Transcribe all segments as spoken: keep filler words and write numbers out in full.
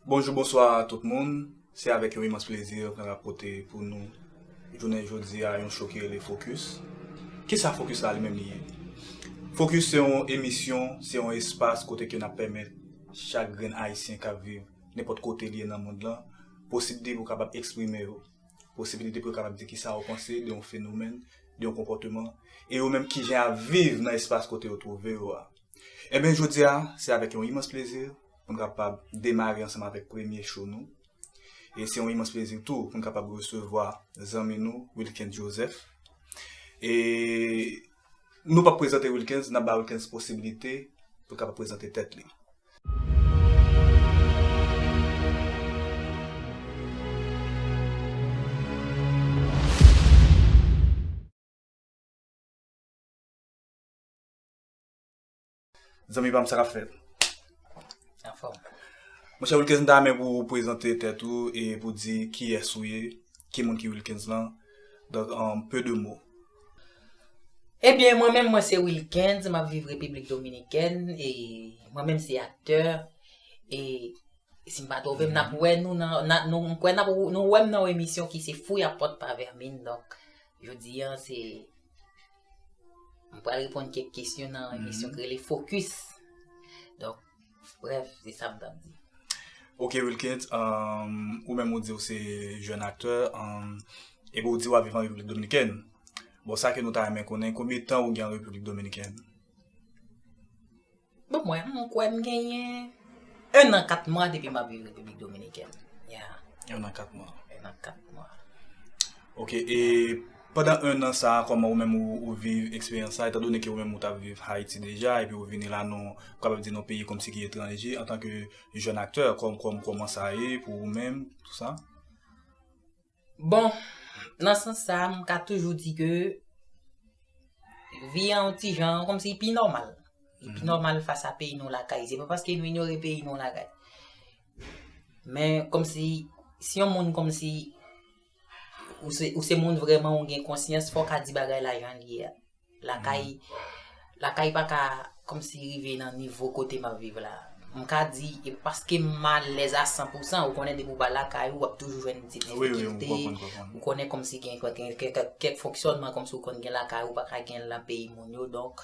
Bonjou, bonswa tout moun. Se avèk yon imans plezi mwen ap pote pou nou jounen jodi a yon show ki rele Focus. Kisa Focus la li menm li ye? Focus se yon emisyon, se yon espas kote ke n ap pèmèt chak grenn Ayisyen k ap viv nenpòt kote li ye nan mond lan posiblite pou kapab eksprime yo, posiblite pou yo kapab di kisa yo panse de yon fenomèn, de yon konpòteman, e yo menm kijan y ap viv nan espas kote yo twouve yo a. Ebyen, jodi a, se avèk yon imans plezi pou n kapab demare ansanm avèk premye show nou. E se yon imans plezi tou pou n kapab resevwa zanmi nou, Wilkens Joseph. E nou p ap prezante Wilkens, n ap ba Wilkens posiblite pou l kapab prezante tèt li. Zanmi pa m, sa k ap fèt? Anfòm. Monchè Wilkens, m ta renmen pou w prezante tèt ou e pou w di kiyès ou ye, ki moun ki Wilkens lan. Donk, an pe de mo. Ebyen, mwen menm, mwen se Wilkens, m ap viv Repiblik Dominikèn, e mwen menm se aktè, e si m pa twonpe m, n ap wè nou nan, nan, nou, m kwè n ap, nou wè m nan yon emisyon ki se Fouy a pòt pa vèmin, donk, jodi a, se, m pral reponn kèk kesyon nan emisyon ki rele Focus. Donk, brèf, se sa m t ap di. Ok, Wilkens, um, ou menm ou di w se jèn aktè, um, epi ou di w ap viv an Repiblik Dominikèn. Bon, sa ke nou ta renmen konnen, konbyen tan ou gen an Repiblik Dominikèn? Bon, mwen, m kwè m genyen en an kat mwa depi m ap viv Repiblik Dominikèn. Yeah. En an kat mwa. En an kat mwa. Ok, e pandan en an sa a, kòman ou menm ou, ou viv eksperyans sa, etan done ke ou menm ou t ap viv Ayiti deja, epi ou vini la nan, ou kapab di nan peyi kòmsi ki etranje, antanke jèn aktè, kòm, kòm, kòman sa ye pou ou menm, tou sa? Bon, nan sans sa, m ka toujou di ke vi an yon ti jan kòmsi pi nòmal. Li pi nòmal fas a peyi nou lakay. Se pa paske nou inyore peyi nou lakay. Men kòmsi, si yon moun kòmsi, ou se, ou se moun vrèman ou gen konsyans, fò w ka di bagay la jan l ye a. Lakay, lakay pa ka kòmsi rive nan nivo kote m ap viv la. M ka di, e paske m alèz a san pou san, ou konnen depi w pa lakay ou, w ap toujou jwenn ti difikilte, ou konnen kòmsi gen kèk, kèk, kèk fonksyònman kòmsi ou konn gen lakay ou pa ka gen l nan peyi moun yo, donk,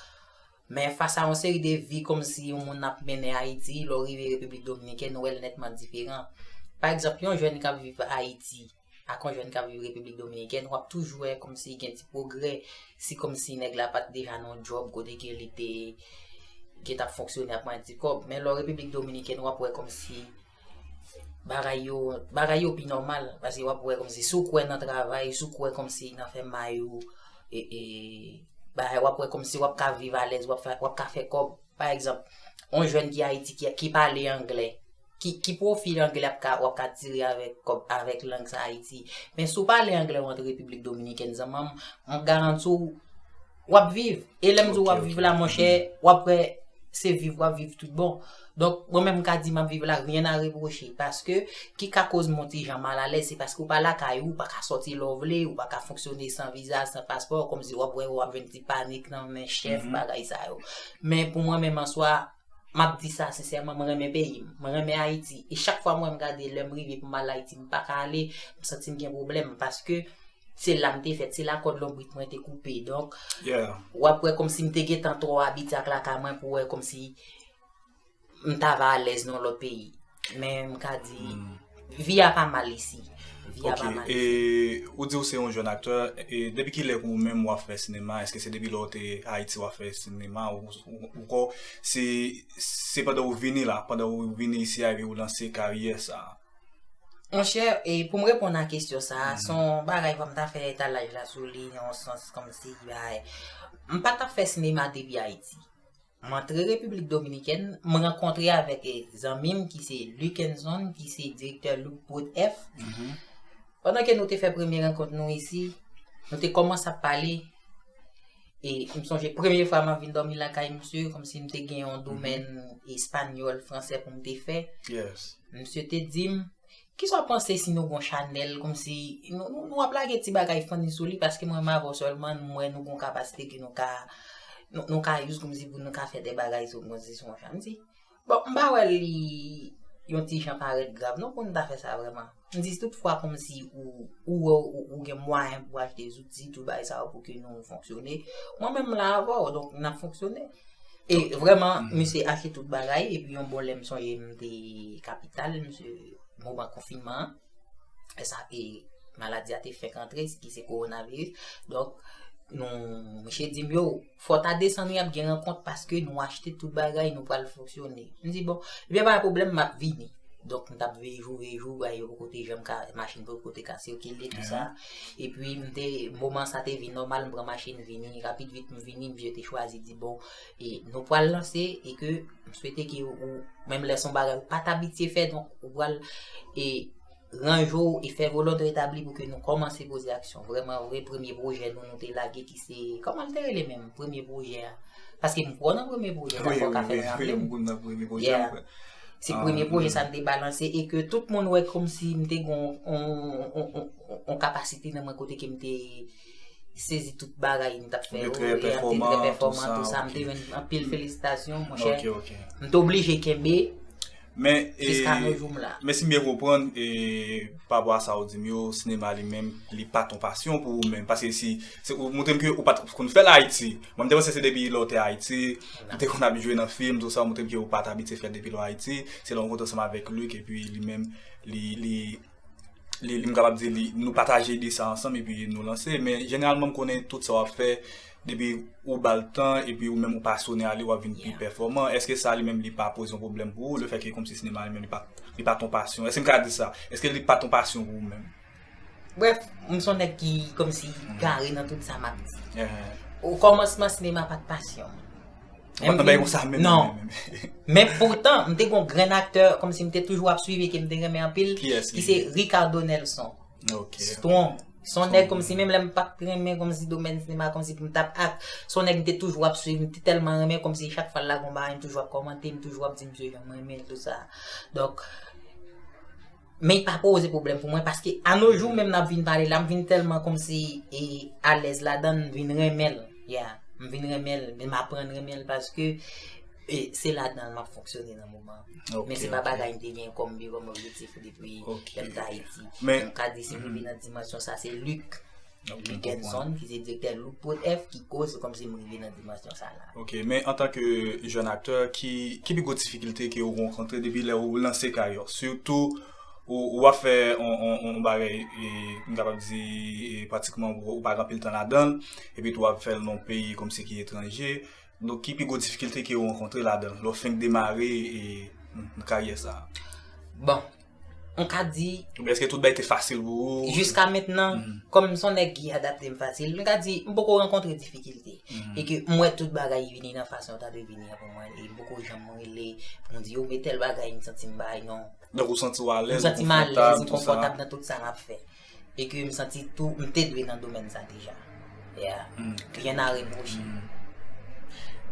men fas a yon seri de vi kòmsi yon moun ap mennen Ayiti, lè w rive Repiblik Dominikèn, ou wè l nètman diferan. Pa egzanp, yon jèn k ap viv Ayiti, ak yon jèn k ap viv Repiblik Dominikèn, w ap toujou wè kòmsi gen ti pwogrè, si kòmsi nèg la pa t deja nan yon djòb kote ke li te gen t ap fonksyone ap manyen ti kòb. Men lè w Repiblik Dominikèn, w ap wè kòmsi bagay yo, bagay yo pi nòmal, paske w ap wè kòmsi si w kwè nan travay, si w kwè kòmsi nan fè may ou, e, e, bagay, w ap wè kòmsi w ap ka viv alèz, w ap fè, w ap ka fè kòb. Pa egzanp, yon jèn ki Ayiti ki, ki pale anglè, ki, ki pwofil anglè ap ka, w ap ka tire avèk kòb, avèk lang sa Ayiti. Men si w pale anglè, w antre Repiblik Dominikèn, zanmi m, m garanti w, w ap viv. E lè m di w w ap viv la, monchè, w ap wè se viv w ap viv tout bon. Donk, mwen menm m ka di m ap viv la, rien à reprocher. Paske, ki ka koz m yon ti jan malalèz, se paske w pa lakay ou, ou pa ka sòti lè w vle, ou pa ka fonksyone san viza, san paspò, kòmsi w ap wè w ap jwenn ti panik nan men chèf, bagay sa yo. Men pou mwen menm an swa, m ap di sa sensèman, mwen renmen peyi m, mwen renmen Ayiti. E chak fwa mwen m gade lè m rive pou m al Ayiti, m pa ka ale, m santi m gen pwoblèm, paske se la m te fèt, se la kòd lonbrit mwen te koupe. Donk, w ap wè kòmsi m te gentan twò abitye ak lakay mwen pou wè kòmsi m ta va alèz nan lòt peyi. Men m ka di, vi a pa mal isi. Vi a pa mal isi. E ou di w se yon jèn aktè, e depi kilè ou menm w ap fè sinema? Èske se depi lè w te Ayiti w ap fè sinema? Ou, ou, ou ko, se, se pandan ou vini la, pandan ou vini isi a epi ou lanse karyè sa a? Monchè, e pou m reponn a kesyon sa a, se yon bagay fò m ta fè etalaj la sou li nan yon sans kòmsi bagay. M pa t ap fè sinema depi Ayiti. M antre Repiblik Dominikèn, m rankontre avèk, e, zanmi m ki se Lukenson, ki se direktè Look Prod F. Pandan ke nou te fè premye rankont nou isi, nou te kòmanse ap pale, e m sonje premye fwa m ap vin dòmi lakay misye, kòmsi m te gen yon domèn espanyòl, fransè pou m te fè. Misye te di m, kisa w panse si nou gon chanèl, kòmsi nou, nou, nou ap lage ti bagay funny sou li, paske mwen menm avè w sèlman, m wè nou gon kapasite ke nou ka, nou, nou ka use kòmsi pou nou ka fè de bagay sou, kòmsi sou yon chanèl. M di, bon, m pa wè li yon ti jan parèt grav. Non, pou n ta fè sa vrèman. M di, si tout fwa kòmsi ou, ou wè ou, ou gen mwayen pou achte zouti, tout bagay sa yo pou ke nou fonksyone, mwen menm m la avè w, donk n ap fonksyone. E vrèman, misye achte tout bagay, epi yon bon lè m sonje m te kapital, misye, moman konfinman an, e sa, e maladi a te fèk antre, ki se kowonaviris. Donk, nou, misye di m, yo, fò w ta desann wi, ap gen rankont paske nou achte tout bagay, nou pral fonksyone. M di, bon, ebyen, pa gen pwoblèm, m ap vini. Donk, m t ap veye jou, veye jou, bagay yo poko te janm ka, machin poko te ka sikile, tou sa. Epi, m te, moman sa te vin nòmal, m pran machin vini, rapid vit m vini, misye te chwazi di, bon, e nou pral lanse, e ke m swete ke ou, menm lè se yon bagay ou pa t abitye fè, donk, ou pral, e, ranje w e fè volonte w etabli pou ke nou kòmanse poze aksyon. Vrèman vre, premye pwojè nou, nou te lage ki se, kòman l te rele menm, premye pwojè a? Paske m kwè nan premye pwojè, sa fò w ka fè l raple m. Yeah. Se premye pwojè sa m te balanse e ke tout moun wè kòmsi m te gen yon, yon, yon, yon, yon kapasite nan mwen kote ke m te sezi tout bagay m t ap fè yo, e an te trè pèfòman, tou sa, m te jwenn anpil felisitasyon, monchè. M te oblije kenbe, men, e, men si m byen konprann, e, pa rapò a sa ou di m yo, sinema li menm, li pa t yon pasyon pou ou menm. Paske si, se, ou montre m ke ou pa t konn fè l Ayiti. Mwen, m te panse se depi lè w te Ayiti, ou te konn ap jwe nan fim, tou sa, ou montre m ke ou pa t abitye fè l depi lè w Ayiti. Se lè w rankontre ansanm avèk Luc, epi li menm, li, li, li, li, m kapab di, li, nou pataje ide sa ansanm, epi nou lanse. Men, jeneralman, m konnen tout sa w ap fè, depi ou ba l tan, epi ou menm ou pasyone a li, w ap vin pi pèfòman. Èske sa li menm li pa poze yon pwoblèm pou ou, lefètke kòmsi sinema li menm li pa, li pa t yon pasyon? Èske m ka di sa? Èske li pa t yon pasyon pou ou menm? Brèf, m se yon nèg ki kòmsi gare nan tout sa m ap di. O kòmansman, sinema pa t pasyon m. Ou pa t nan bagay konsa menm, non. Men poutan, m te gen yon grenn aktè, kòmsi m te toujou ap swiv e ke m te renmen anpil, ki se Ricardo Nelson. Strong. Se yon nèg kòmsi, menm lè m pa t renmen kòmsi domèn sinema, kòmsi pou m t ap ak, se yon nèg m te toujou ap swiv, m te tèlman renmen, kòmsi chak fwa l lage yon bagay, m toujou ap kòmante, m toujou ap di misye jan m renmen l, tou sa. Donk, men li pa poze pwoblèm pou mwen, paske a no jou menm n ap vin pale la, m vin tèlman kòmsi, e, alèz ladan l, m vin renmen l. Yeah. M vin renmen l, men m aprann renmen l paske, e, se ladan l m ap fonksyone nan moman an. Men se pa bagay m te gen kòm bi, kòm objektif depi lè m t Ayiti. Men m ka di si m rive nan dimansyon sa, se Luc Luckenson, ki se direktè Look Prod F, ki koz kòmsi m rive nan dimansyon sa la. Ok, men antanke jèn aktè, ki, ki pi gwo difikilte ke ou rankontre depi lè ou lanse karyè w? Sitou, ou, ou ap fè on, on, on bagay, e, m kapab di, e, pratikman ou, ou pa gen anpil tan ladan l, epi tou w ap fè l nan yon peyi kòmsi ki etranje. Donk, ki pi gwo difikilte ke ou rankontre ladan l, lè w fenk demare, e, karyè sa a? Bon, m ka di. Oubyen èske tout bagay te fasil pou ou? Jiska mentnan, kòm m se yon nèg ki adapte m fasil, m ka di, m poko rankontre difikilte. E ke m wè tout bagay vini nan fason yo ta dwe vini an pou mwen, e m poko janm rele pou m di, yo, men tèl bagay, m santi m bay, non. Donk, ou santi w alèz, ou konfòtab, m santi m alèz, m konfòtab nan tout sa m ap fè. E ke m santi tou, m te dwe nan domèn sa deja. Yeah. Rien à reprocher.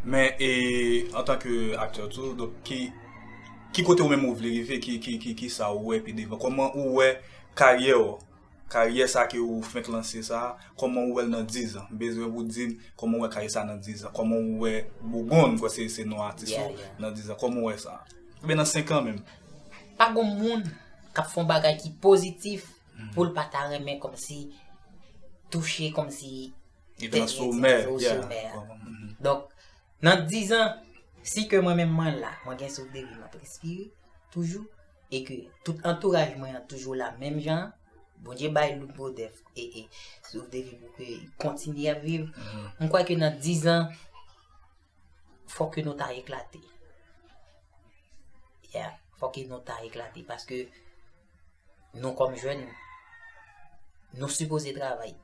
Men, e, antanke aktè tou, donk, ki, ki kote ou menm ou vle rive, ki, ki, ki, ki sa ou wè pi devan? Kòman ou wè karyè w, karyè sa ke ou fenk lanse sa, kòman ou wè l nan diz an? M bezwen pou w di m kòman ou wè karyè sa nan diz an, kòman ou wè Bougon, m kwè se, se non atis ou, nan diz an, kòman ou wè sa? Oubyen nan senk an menm? Pa gon moun k ap fè yon bagay ki pozitif pou l pa ta renmen kòmsi touche kòmsi tèt li, somè, yeah, somè a. Donk, nan diz an, si ke mwen menm mwen la, mwen gen souf de vi, m ap respire toujou, e ke tout antouraj mwen an toujou la menm jan, Bondye bay Look Prod F e, e souf de vi pou ke l kontinye ap viv. M kwè ke nan diz an, fò ke nou ta eklate. Yeah, fò ke nou ta eklate paske nou kòm jèn, nou sipoze travay.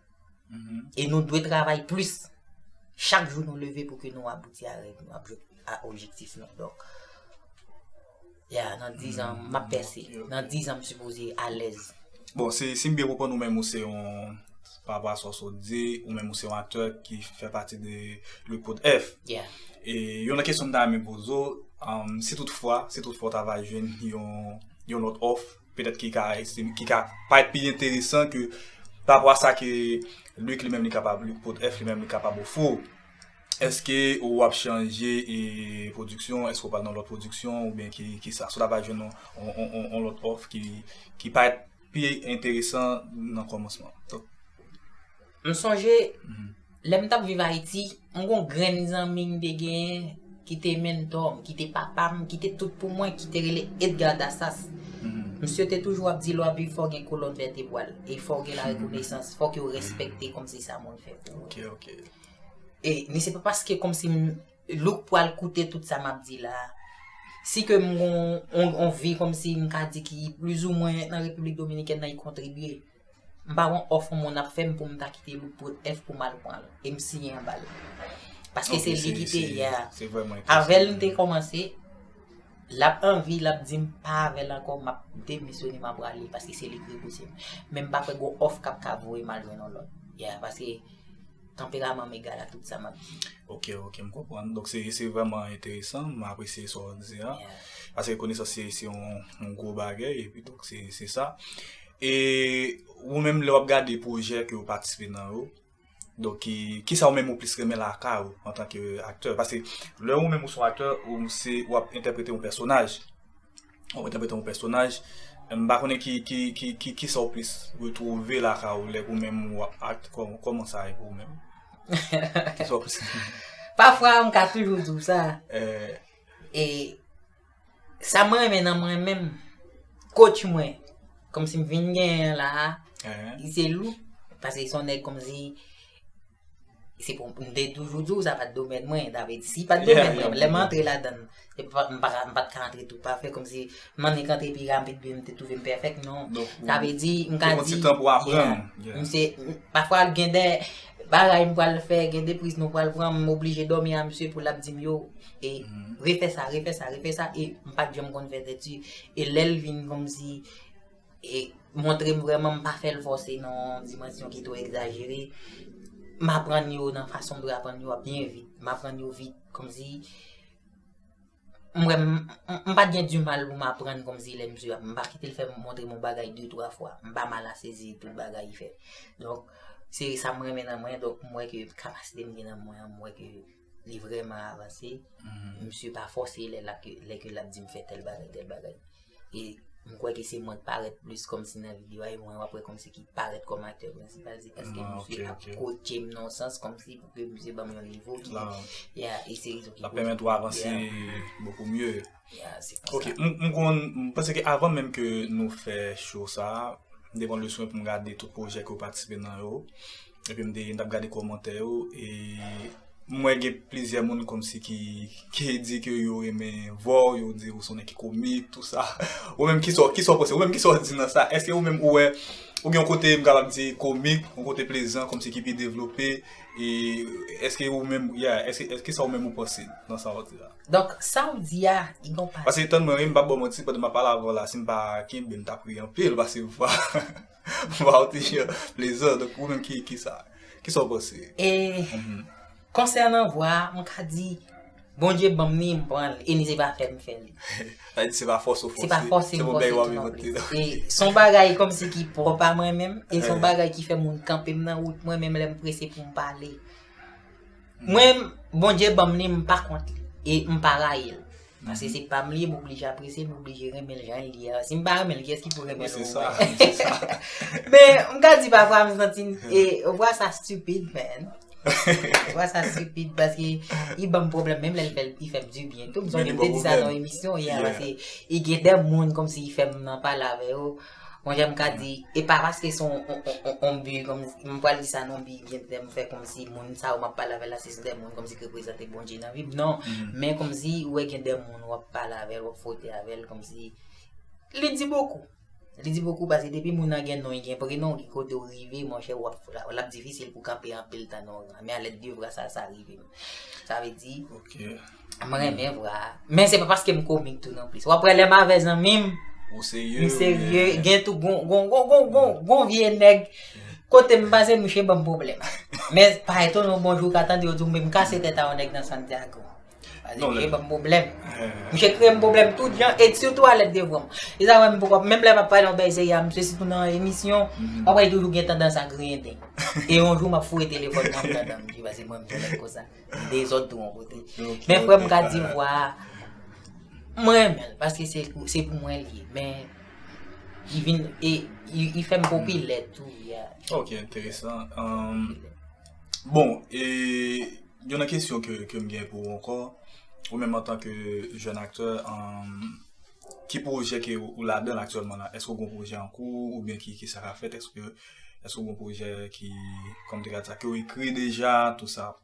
E nou dwe travay plis. Chak jou nou leve pou ke nou abouti a rèv nou, a objektif nou. Donk, ya, nan diz an, m ap pèse. Nan diz an, m sipoze alèz. Bon, si, si m byen konprann ou menm, ou se yon, pa rapò a sa w sot di, ou menm ou se yon aktè ki fè pati de Look Prod F. E youn nan kesyon m ta renmen poze w, um, si toutfwa, si toutfwa w ta va jwenn yon, yon lòt òf, petèt ki ka estim-, ki ka parèt pi enteresan ke pa rapò a sa ke Luc li menm li kapab, Look Prod F li menm li kapab ofri w. Èske w ap chanje e pwodiksyon? Èske w pral nan lòt pwodiksyon oubyen ki, ki sa? Si w ta va jwenn yon, yon, yon, yon, yon lòt òf ki, ki parèt pi enteresan nan kòmansman. Donk, M sonje, lè m t ap viv Ayiti, m gon grenn zanmi m te genyen ki te mentò m, ki te papa m, ki te tout pou mwen, ki te rele Edgar Dassas. Misye te toujou ap di lè w ap viv fò w gen kolòn vètebral e fò w gen larekonesans, fò ke w respekte kòmsi sa moun fè pou ou. Ok, ok. E ni se pa paske kòmsi m Luke pral koute tout sa m ap di la. Si ke m gon on, on vi kòmsi m ka di ki plizoumwen nan Repiblik Dominikèn nan, li kontribye. M pa wè on òf on moun ap fè m pou m ta kite Luke pou F pou m al pran l. E m siyen anba l. Paske se li ki te, yeah. Avè l m te kòmanse, l ap anvi, l ap di m pa avè l ankò, m ap demisyone, m ap rale, paske se li ki repouse m. Men m pa kwè gon òf k ap ka voye m al jwenn on lòt. Yeah, paske tanperaman m egal a tout sa m ap di. Ok, ok, m konprann. Donk se, se vrèman enteresan, m apresye sa w di a. Paske konesans se, se yon, yon gwo bagay, epi donk se, se sa. E ou menm lè w ap gade pwojè ke w patisipe nan yo, donk ki, kisa ou menm ou plis renmen lakay ou antanke aktè? Paske lè ou menm ou se yon aktè, ou se, w ap entèprete yon pèsonaj. Ou entèprete yon pèsonaj. M pa konnen ki, ki, ki, ki, kisa ou plis retwouve lakay ou lè ou menm w ap act, kòman, kòman sa ye pou ou menm? Kisa ou plis Pafwa m ka toujou di w sa. E sa mwen renmen nan mwen menm, coach mwen, kòmsi m vin genyen la, li se Lou, paske se yon nèg kòmsi, se pou m te toujou di w sa pa t domèn mwen, sa vle di si pa t domèn mwen, lè m antre ladan l, se pa, m pa, m pa t ka antre tou pafè, kòmsi m annik antre pi rapid, byen m te twouve m pèfèk, non. Sa vle di, m ka di, yeah, m se, pafwa gen de bagay m pral fè, gen de priz nou pral pran, m oblije dòmi a misye pou l ap di m yo, e refè sa, refè sa, refè sa, e m pa t janm konn fè tèt si, e lè l vin kòmsi, e montre m vrèman m pa fè l fòse nan yon dimansyon ki twò egzajere, m aprann yo nan fason m dwe aprann yo a byen vit, m aprann yo vit, kòmsi m wè m, m, m pa t gen dimal pou m aprann kòmsi lè misye ap, m pa kite l fè m montre m yon bagay de twa fwa, m pa mal a sezi tout bagay li fè. Donk, se sa m renmen nan mwen, donk m wè ke kapasite m gen nan mwen an, m wè ke li vrèman avanse. Misye pa fòse lè l ap, lè ke l ap di m fè tèl bagay, tèl bagay. E m kwè ke se mwen k parèt plis kòmsi nan videyo a, e mwen w ap wè kòmsi ki parèt kòm aktè prensipal, se paske misye ap koche m nan yon sans kòmsi pou ke misye ban m yon nivo ki, yeah, e se rezon ki koz. L ap pèmèt ou avanse beaucoup mieux. Yeah, se konsa. Ok, m, m konn, m panse ke avan menm ke nou fè show sa a, m te pran leson pou m gade tout pwojè ke w patisipe nan yo. Epi m te, m t ap gade kòmantè yo, e m wè gen plizyè moun kòmsi ki, ki di ke yo renmen vwa w, yo di ou se yon nèg ki komik, tou sa. Ou menm, kisa, kisa w panse? Ou menm, kisa w di nan sa? Èske ou menm ou wè, ou gen yon kote m kapab di komik, yon kote plezan, kòmsi ki pi devlope, e èske ou menm, yeah, èske, èske sa ou menm ou panse nan sa w di la? Donk, sa w di a, li gon pati. Paske tann mwen, wi, m p ap ba w manti, pandan m ap pale avè w la, si m pa kenbe, m t ap ri anpil, paske vwa, vwa w te jan plezan. Donk, ou menm, ki, ki sa, ki sa w panse? E, konsènan vwa, m ka di, Bondye ban m li, m pran l, e ni se pa fè m fè li. Sa vle di, se pa fòse w fòse, se pa fòse m fòse tou non plis. E, se yon bagay kòmsi ki pwòp a mwen menm, e se yon bagay ki fè moun kanpe m nan wout mwen, menm lè m prese pou m pale. Mwen, Bondye ban m li, m pa kont li. E m pa rayi l. Paske se pa m li, m oblije apresye l, m oblije renmen l jan l ye a. Si m pa renmen l, kiyès ki pou renmen l? Wi, se sa, wi, se sa. Men, m ka di pafwa, m santi, e, vwa sa stupid, man. Vwa sa stupid, paske li ban m pwoblèm, menm lè l fè, li fè m dibyen. Tou, m sonje m te di sa nan yon emisyon yè, paske e gen de moun kòmsi li fè m nan pale avè yo. Monchè, m ka di, e pa paske se yon, yon, yon, yon, yon bi, kòm, m pral di sa nan bi byen tè m fè kòmsi moun sa yo m ap pale avè l la, se, se de moun kòmsi ki reprezante Bondye nan vi m, non. Men kòmsi ou wè gen de moun w ap pale avè l, w ap fwote avè l, kòmsi li di bokou. Li di bokou paske depi moun nan gen non, li gen prenon, ki kote w rive, monchè, w ap, l ap difisil pou kanpe anpil tan nan yon ran. Men a lèd de vwa sa, sa rive m. Sa vle di, mwen renmen vwa a. Men se pa paske m komik tou non plis. W ap wè lè m avè zanmi m, m serye, gen tou gon, gon, gon, gon, gon, gon vye nèg. Kote m pase, misye ban m pwoblèm. Men pa etone w, bonjou, w ka tande yo di w, men m kase tèt a yon nèg nan Santiago. Pase misye ban m pwoblèm. Misye kreye m pwoblèm tout jan, e sitou alèt devan m. E sa wè m poko, menm lè m ap pale yon bèy serye a misye, sitou nan emisyon, w ap wè li toujou gen tandans a griyen deng. E yon jou m ap foure telefòn nan anndan dang misye, pase mwen menm konsa. M dezòd tou yon kote. Men frè m ka di vwa a, mwen renmen l, paske se pou, se pou mwen li ye. Men, li vin, e, li, li fè m popilè tou, ya. Ok, enteresan. Bon, e, yon nan kesyon ke, ke m gen pou ou ankò, ou menm antanke jèn aktè, ki pwojè ke ou, ou ladan l aktyèlman la? Èske ou gen pwojè an kou, oubyen ki, ki sa ka fèt? Èske, èske ou gen pwojè ki, kòm te ka di sa, ke ou ekri deja, tou sa?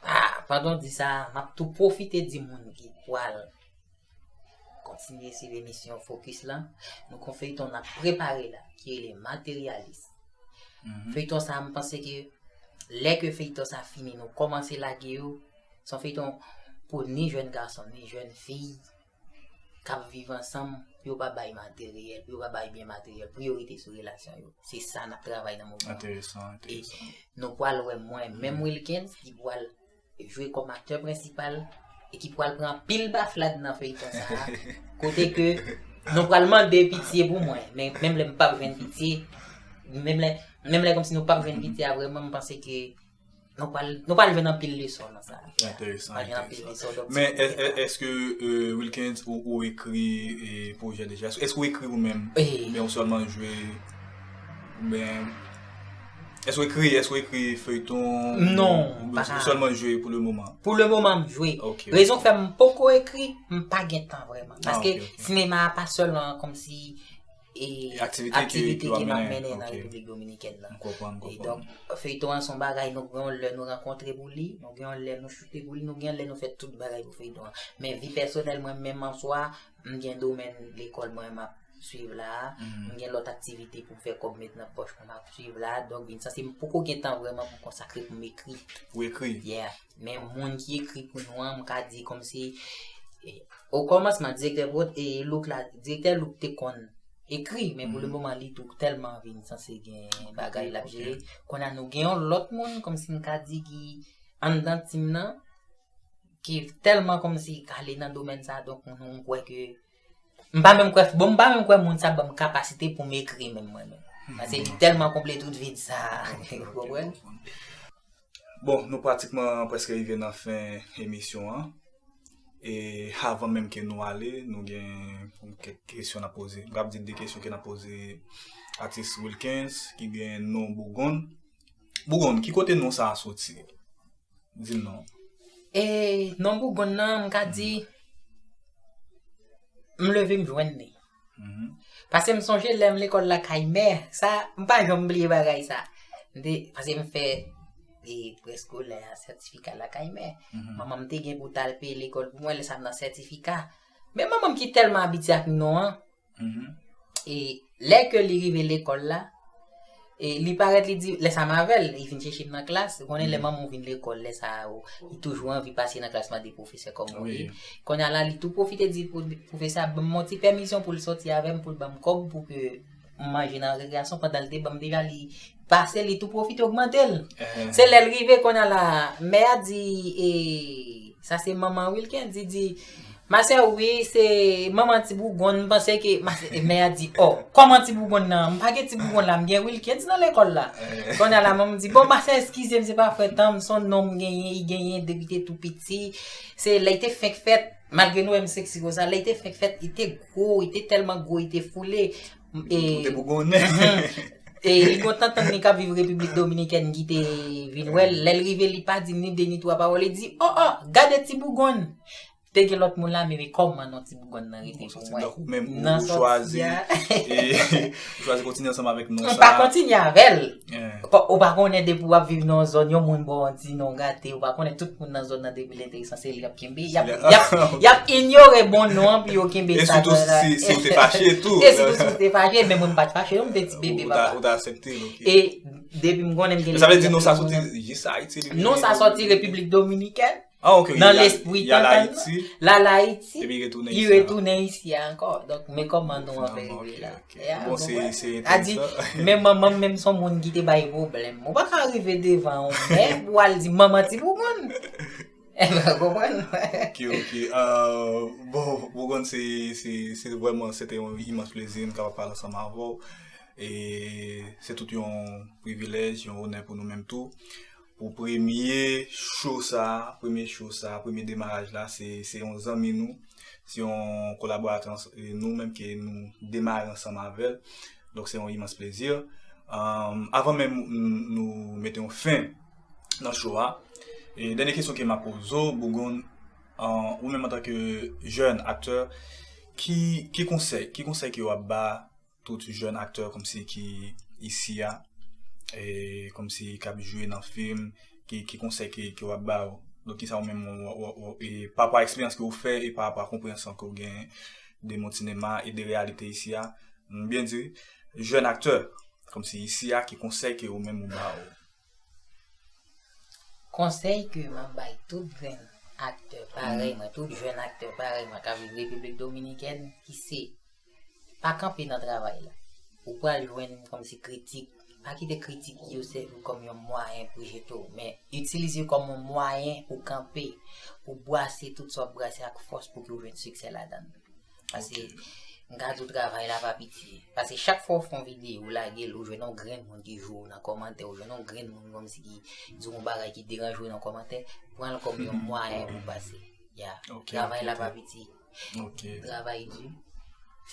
Ah, pandan w di sa, m ap tou pwofite di moun ki pwal kontinye swiv emisyon Fokis lan, nou gon feyton n ap prepare la, ki rele Materyalis. Feyton sa, m panse ke lè ke feyton sa fini, nou kòmanse lage yo, se yon feyton pou ni jèn gason, ni jèn fi k ap viv ansanm, pou yo pa bay materyèl, pou yo pa bay byen materyèl, priyorite sou relasyon yo. Se sa n ap travay nan moman an. Enteresan, enteresan. Nou pwal wè mwen menm Wilkens ki pwal jwe kòm aktè prensipal e ki pwal pran anpil baflad nan feyton sa a. Kote ke nou pral mande pitye pou mwen, men menm lè m p ap jwenn pitye, menm lè, menm lè kòmsi nou p ap jwenn pitye a, vrèman, m panse ke nou pral, nou pral jwenn anpil leson nan sa. Enteresan, pral jwenn anpil leson. Men èske, èske Wilkens ou, ou ekri pwojè deja? Èske ou ekri ou menm? Oubyen ou sèlman jwe? Oubyen èske ou ekri, èske ou ekri feyton? Non, ou sèlman jwe pou le moman? Pou le moman, m jwe. Rezon k fè m poko ekri, m pa gen tan vrèman. Paske sinema a pa sèlman kòmsi e aktivite ke, aktivite ke m ap mennen nan Repiblik Dominikèn nan. E donk, feyton an se yon bagay, nou gen yon lè nou rankontre pou li, nou gen yon lè nou choute pou li, nou gen yon lè nou fè tout bagay pou feyton an. Men vi pèsonèl mwen menm an swa, m gen domèn lekòl mwen m ap swiv la a, m gen lòt aktivite pou m fè kòb met nan pòch mwen m ap swiv la a, donk vin sanse m poko gen tan vrèman pou m konsakre pou m ekri. Pou ekri? Yeah. Men moun ki ekri pou nou an, m ka di kòmsi, e, okòmansman, direktè Louk la, direktè Louk te konn ekri, men pou le moman, li tou tèlman vin sanse gen bagay l ap jere. Kounye a, nou gen yon lòt moun, kòmsi m ka di, ki anndan tim nan, ki tèlman kòmsi kale nan domèn sa, donk, nou, m kwè ke, m pa menm kwè, bon, m pa menm kwè moun sa ban m kapasite pou m ekri menm mwen menm. Paske li tèlman konble tout vid sa, ou konprann? Bon, nou pratikman prèske rive nan fen emisyon an. E avan menm ke nou ale, nou gen kèk kesyon n ap poze. M p ap di de kesyon ke n ap poze atis Wilkens, ki gen non Bougonn. Bougonn, ki kote non sa a soti? Di m non. E non Bougonn nan, m ka di, m leve m jwenn li. Paske m sonje lè m lekòl lakay mè, sa, m pa janm bliye bagay sa. M te, paske m fè, e, preskolè a, sètifika lakay mè. Manman m te gen pou t al peye lekòl pou mwen, lè sa m nan sètifika. Men manman m ki tèlman abitye ak non an, e lè ke li rive lekòl la, e li parèt, li di, lè sa m avè l, li vin chèche m nan klas. Ou konnen lè manman w vin lekòl, lè sa a, ou, li toujou anvi pase nan klas mande pwofesè kòman w ye. Kounye a la, li tou pwofite di pou pwofesè a ban m yon ti pèmisyon pou l sòti avè m, pou l ban m kòb pou ke m manje nan rekreyasyon, pandan l te ban m deja, li pase, li tou pwofite ogmante l. Se lè l rive, kounye a la, mè a di, e, sa se manman Wilkens, li di, masè, wi, se manman Ti Bougonn, m panse ke, mè a di, o, kòman Ti Bougonn nan? M pa gen Ti Bougonn la, m gen Wilkens nan lekòl la. Kounye a la, manman m di, bon, masè, eskize m, se pa frè Tan m, se yon non m genyen, li genyen depi te tou piti. Se lè li te fenk fèt, malgre nou wè m seksi konsa, lè li te fenk fèt, li te gwo, li te tèlman gwo, li te foule. E, ou te bougonnen. E li gon tantann li k ap viv Repiblik Dominikèn ki te vin wè l. Lè l rive, li pa di ni de ni twa pawòl. Li di, o, o, gade Ti Bougonn. Te gen lòt moun la, men, men kòman non Ti Bougonn nan rete pou mwen? Nan sòti a. Ou chwazi kontinye ansanm avèk non sa. M pa kontinye avè l. Ou pa konnen depi w ap viv nan yon zòn, yon moun ba w yon ti non gate, ou pa konnen tout moun nan zòn nan depi l enteresan, se li y ap kenbe. Y ap, y ap, y ap inyore bon non an pou yo kenbe sa. E sitou si, si ou te fache tou. E sitou si ou te fache, men mwen m pa t fache non, m te ti bebe papa. Ou ta aksepte l, ok. E depi m konnen m gen. Sa vle di non sa soti jis Ayiti? Non sa soti Repiblik Dominikèn. Ah, ok. Nan lespri tantan l, l al Ayiti, epi li retounen isi a ankò. Donk, men kòman non an fè rive la. Bon, se, se enteresan. Men manman m menm se yon moun ki te bay pwoblèm. Ou pa ka rive devan yon mè pou w al di manman Ti Bougonn. Epi w konprann? Ok, ok. Euh, bon, Bougon, se, se, se vrèman, se te yon imans plezi m kapab pale ansanm avè w. E se tout yon privilèj, yon onè pou nou menm tou. Pou premye show sa, premye show sa, premye demaraj la, se, se yon zanmi nou, se yon kolaboratè ans- e nou menm ke nou demare ansanm avè l. Donk se yon imans plezi. Um, avan menm nou, nou mete yon fen nan show a, e dènye kesyon ke m ap poze w, Bougon, uh, ou menm antanke jèn aktè, ki, ki konsèy, ki konsèy ke w ap ba tout jèn aktè kòmsi ki isi a, e kòmsi k ap jwe nan fim, ki, ki konsèy ke, ke w ap ba yo? Donk, kisa ou menm, w- w- w- e pa rapò a eksperyans ke w fè e pa rapò a konpreyansyon ke w gen de mond sinema e de reyalite isi a, m byen di, jèn aktè, kòmsi isi a, ki konsèy ke ou menm ou ba yo? Konsèy ke m ap bay tout grenn aktè parèy mwen, tout jèn aktè parèy mwen k ap viv Repiblik Dominikèn, ki se pa kanpe nan travay la. Ou pral jwenn kòmsi kritik, pa kite kritik yo sèvi w kòm yon mwayen pou jete w, men itilize yo kòm yon mwayen pou kanpe, pou bwase tout sa w ap bwase ak fòs pou ke w jwenn siksè ladan l. Paske m ka di w travay la pa piti. Paske chak fwa w fè yon videyo, ou lage l, ou jwenn yon grenn moun ki jwe w nan kòmantè, ou jwenn yon grenn moun kòmsi ki di w yon bagay ki deranje w nan kòmantè, pran l kòm yon mwayen pou pase. Ya, Ok, travay ok, la ok. Pa piti. Ok. Travay di,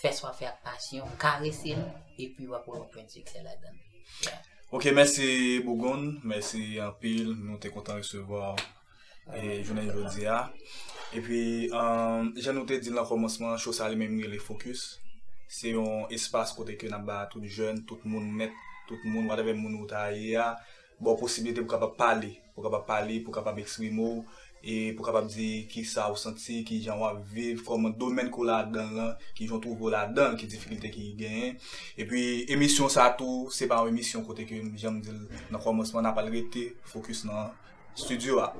fè sa w ap fè ak pasyon, karese l, epi w ap wè w jwenn siksè ladan l. Ya. Ok, mèsi Bougon, mèsi anpil, nou te kontan resevwa w e jounen jodi a. Epi, um, jan nou te di l nan kòmansman, show sa li menm rele Focus. Se yon espas kote ke n ap ba tout jèn, tout moun nèt, tout moun, whatever moun ou ta ye a, ba w posiblite pou kapab pale, pou kapab pale, pou kapab eksprime w, e pou kapab di ki sa ou santi, ki jan w ap viv, kòman domèn ke w ladan l lan, ki jan w twouve w ladan l, ki difikilte ki genyen. Epi, emisyon sa tou, se pa yon emisyon kote ke, jan m di l nan kòmansman, n ap al rete fokis nan estidyo a.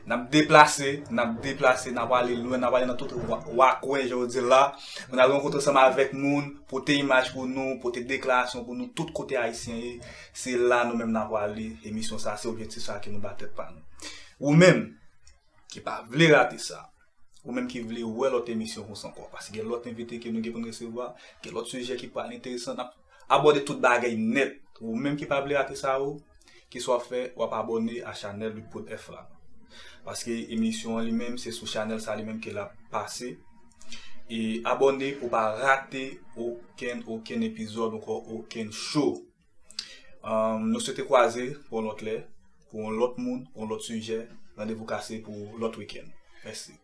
N ap deplase, n ap deplase, n ap ale lwen, n ap ale nan tout wa- wakwen, jan yo di l la. Pou n al rankontre ansanm avèk moun, pote imaj pou nou, pote deklarasyon pou nou, tout kote Ayisyen ye, se la nou menm n ap ale, emisyon sa, se objektif sa ke nou ba tèt pa nou. Ou menm, ki pa vle rate sa, ou menm ki vle wè lòt emisyon konsa ankò, paske gen lòt envite ke nou gen pou n resevwa, gen lòt sijè ki pral enteresan, n ap abòde tout bagay nèt. Ou menm ki pa vle rate sa yo, ki sa w ap fè, w ap abòne a chanèl Luc Prod F la. Paske emisyon an li menm, se sou chanèl sa li menm ke l ap pase. E abòne pou w pa rate okenn, okenn epizòd, ankò okenn show. Um, nou swete kwaze pou yon lòt lè, pou yon lòt moun, pou yon lòt sijè. Randevou kase pou lòt wikenn. Mèsi.